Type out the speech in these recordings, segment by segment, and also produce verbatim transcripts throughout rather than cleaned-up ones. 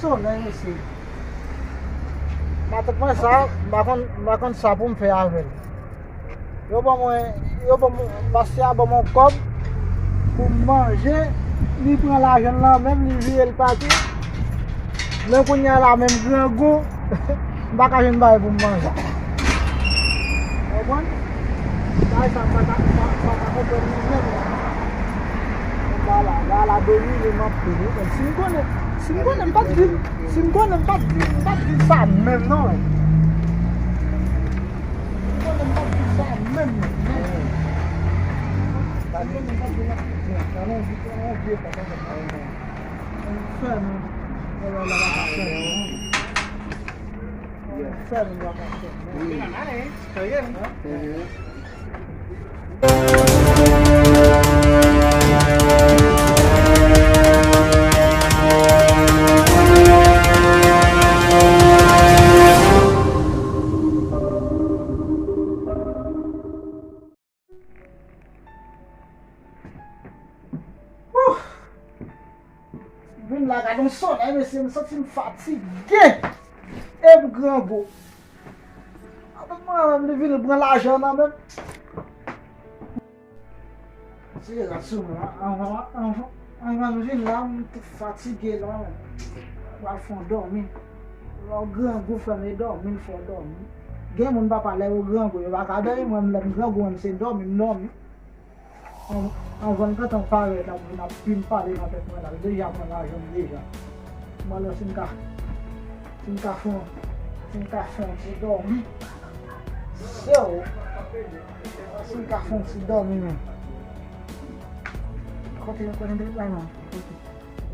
Solèy, mesye. Matant mwen sa, m pa konn, m pa konn sa pou m fè avè l. Yo ban mwen, yo ban mwen, pastè a ban mwen yon kòb pou m manje, li pran lajan l nan men m, li vire l pati. Men kounye a la, menm grangou, m pa ka jwenn bagay pou m manje. Ou konprann? Bagay sa, m pa ka, m pa, m pa ka konprann li menm, non. Ba la, ba la domine m anpil, wi, men si m konnen, si m konnen, m pa t vin, si m konnen, m pa t vin, m pa t vin sa menm, non, men. Si m konnen, m pa t vin sa menm, non. Si m konnen, m pa t vin la. Talon, talon, vye papa, papa, non. Fè, non. Fè, non, papa, fè, non. Fè, non, papa, fè, non. Mhm. Wouh! Vin la, gade yon solèy, mesye, m santi m fatige. E m grangou. Apre mwen, li vin pran lajan nan men m. Tire rad sou mwen, anvan, anvan, anvan m vin la, m te fatige la, men. Pral fè yon dòmi. Lè w grangou, frè m, e dòmi l fè w dòmi. Gen moun, papa, lè yo grangou, yo pa ka dòmi, mwen, lè m grangou, mwen, se dòmi, m dòmi. An-, anvan l gentan parèt la, pou vin ap vin pale nan tèt mwen la, l deja pran lajan m deja. Mwen, lè si m ka, si m ka fè yon, si m ka fè yon ti dòmi. Se w. Si m ka fè yon ti dòmi, men. Kote, kote m te bay non? Kote?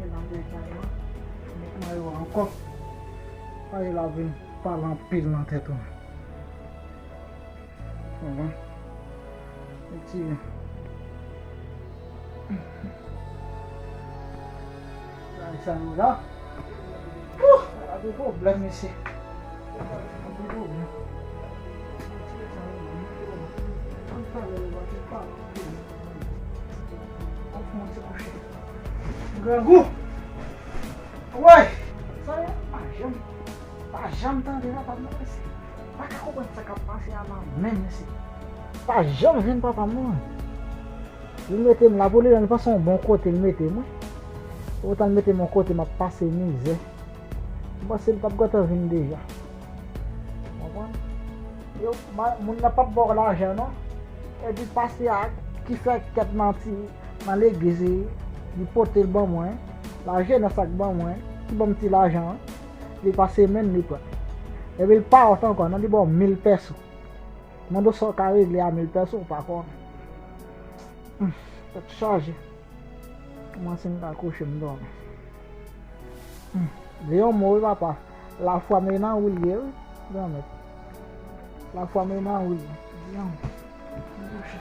E nan dèyè kay la. Met mayo a ankò. Mayo la vin pale anpil nan tèt ou. Konprann? Retire. Bagay sa yo la. Ouh, anpil pwoblèm, mesye. Anpil pwoblèm. Ann fè lè yo pa ti pa. Ann fè yon ti kouche. Grangou. Woy! Sa yo pa janm, pa janm tande la, pa nan mesye. Pa ka konprann sa k ap pase a la menm, mesye. Pa janm jwenn papa m, non. Li mete m la pou li, li panse yon bon kote li mete m, wi. Otan li mete m yon kote m ap pase mizè. M panse li t ap gentan vin deja. Konprann? Yo, ma-, moun nan p ap ba w lajan, non. Epi pastè a ki fè kèk manti nan legliz, li, li pote l ban mwen. Lajenès la k ban mwen, ki ban m ti lajan an. Li pase men l, li pran. Epi l pa wont ankò, non, li ba w mil pèso. Mande w sa w ka regle a mil pèso, w pa konnen. Hmm, tèt chaje. Kòmanse m pa kouche m dòmi. Hmm, li yon mo wi papa. Lafwa m e nan ou l ye wi, granmèt. Lafwa m e nan ou l ye. Li yon mo. M kouche.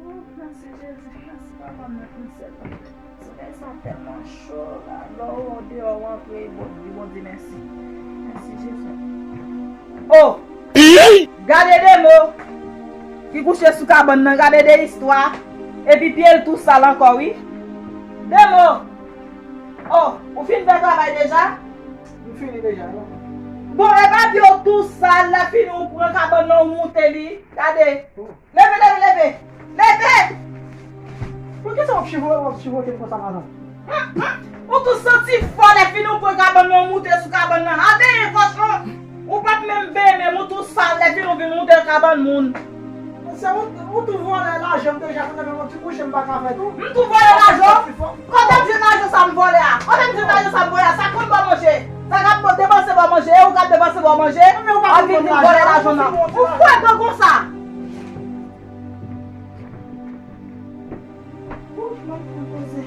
Oh, mèsi Jezi, mèsi papa m nan konsèy la. Solèy sa tèlman cho la, lè w deyò w antre, Bondye, Bondye mèsi. Mèsi Jezi. Oh! Gade Demo ki kouche sou kabann nan, gade de istwa. Epi pye l tou sal ankò, wi. Demo! Oh, ou fin fè travay deja? M fini deja, non. Bon, epa pye w tou sal, lè fini ou pran kabann nan, ou moute li. Gade. Leve, leve, leve! Leve! Poukisa w ap chivote, w ap chivote m konsa, madanm? Hum, hum. Ou tou santi fò, lè fini ou pran kabann nan, ou moute sou kabann nan. Al benyen, kòchon! Ou p ap menm benyen, menm ou tou sal, lè fini ou vin moute kabann moun. Se ou, ou tou vòlè lajan m deja, kounye a menm yon ti kouche m pa ka fè tou. M tou vòlè lajan w? Kote m jwenn lajan sa m vòlè a? Kote m jwenn lajan sa m vòlè a? Sa konn ba w manje? Sa k ap depanse ba w manje? E ou k ap depanse ba w manje? Al vin vòlè lajan nan. Ou fè gran konsa? Wouch, m ap pran poze.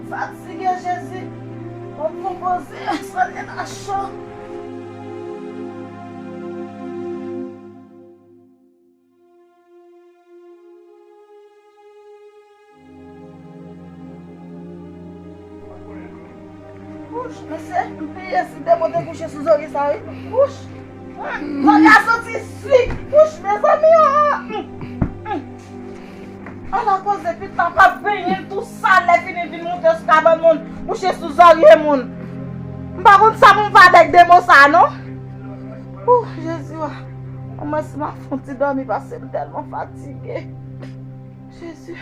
Fatige, Jezi. M ap pran poze. Sèl nèg la cho. Wouch, mesye, m bliye si Demo te kouche sou zòrye sa, wi. Wouch. Zòrye a santi sik. Wouch, mezanmi, oh. Ala koze, pitit la p ap benyen l tou sal, lè fini vin moute sou kabann moun, kouche sou zòrye moun. M pa konn sa pou m fè avèk Demo sa, non. Ouh, Jezi, wa. Omwen si m ap fè yon ti dòmi, paske m tèlman fatige. Jezi.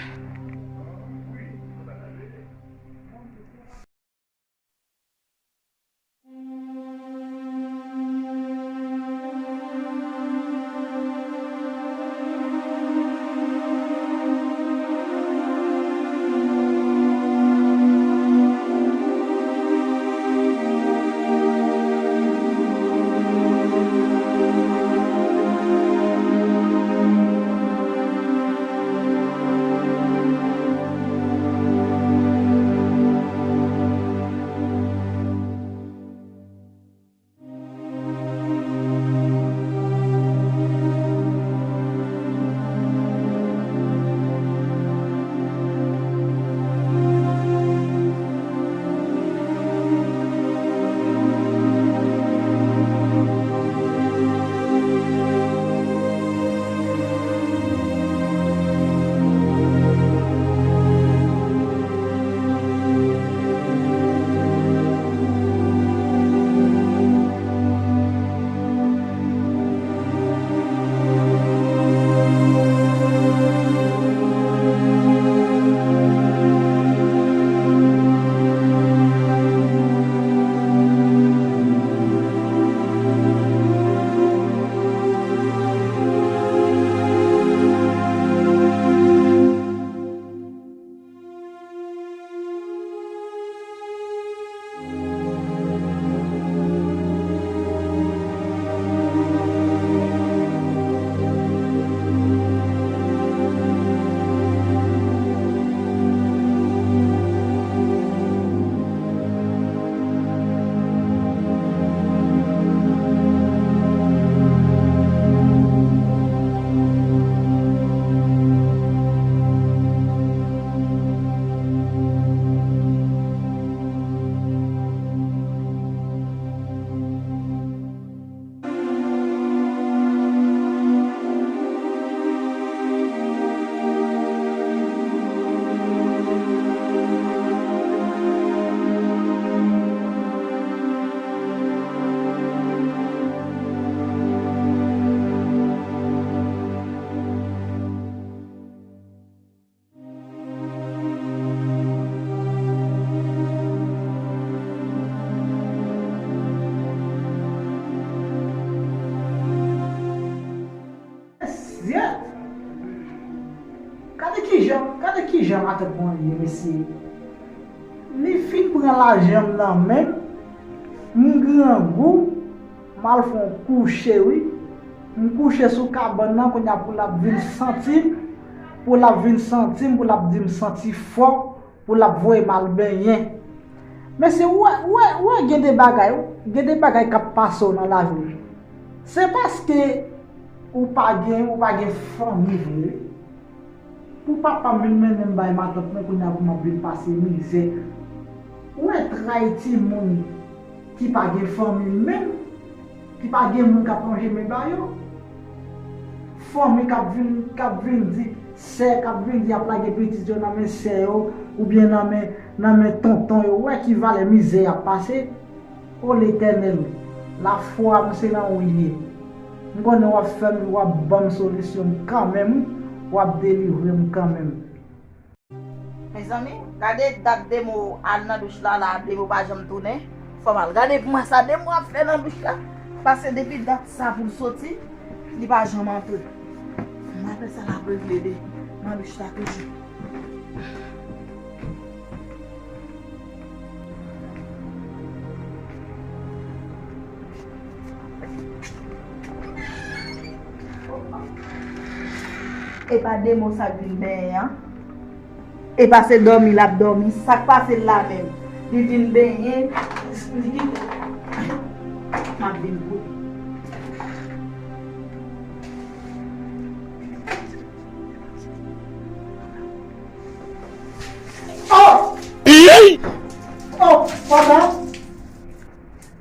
Zyèt! Gade kijan, gade kijan matant mwen ye, mesye. Li fin pran lajan m nan men m, m grangou, m al fè yon kouche, wi. M kouche sou kabann nan, kounye a pou l ap vin santi m, pou l ap vin santi m, pou l ap di m santi fò, pou l ap voye m al benyen. Mesye, ou wè, ou wè, ou wè, gen de bagay, gen de bagay k ap pase w nan lavi w. Se paske ou pa gen, ou pa gen fanmi vre. Pou papa m vin mennen m bay matant mwen, kounye a pou m ap vin pase mizè. Ou wè tray timoun ki pa gen fanmi menm, ki pa gen moun k ap range men ba yo. Fanmi k ap vin, k ap vin di, sè k ap vin di y ap lage pitit yo nan men sè yo, oubyen nan men, nan men tonton yo. Ou wè ki valè mizè y ap pase? O Letènèl, lafwa m se nan ou l ye. M konnen w ap fè m, w ap ban m solisyon m kanmenm, w ap delivre m kanmenm. Mezanmi, gade dat Demo al nan douch la, la, Demo pa janm tounen. Fò m al gade pou mwen sa Demo ap fè nan douch la. Paske depi dat sa pou l soti, li pa janm antre. M ap fè sa l ap regle de nan douch la toujou. E pa Demo sa k vin benyen an? E pa se dòmi l ap dòmi? Sa k pase l la menm? Li vin benyen, li kite. M ap vin pou li. Oh! Oh, papa!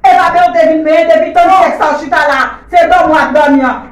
E pa te ou te vin benyen, depi tan sèks sa w chita la, se dòmi w ap dòmi an.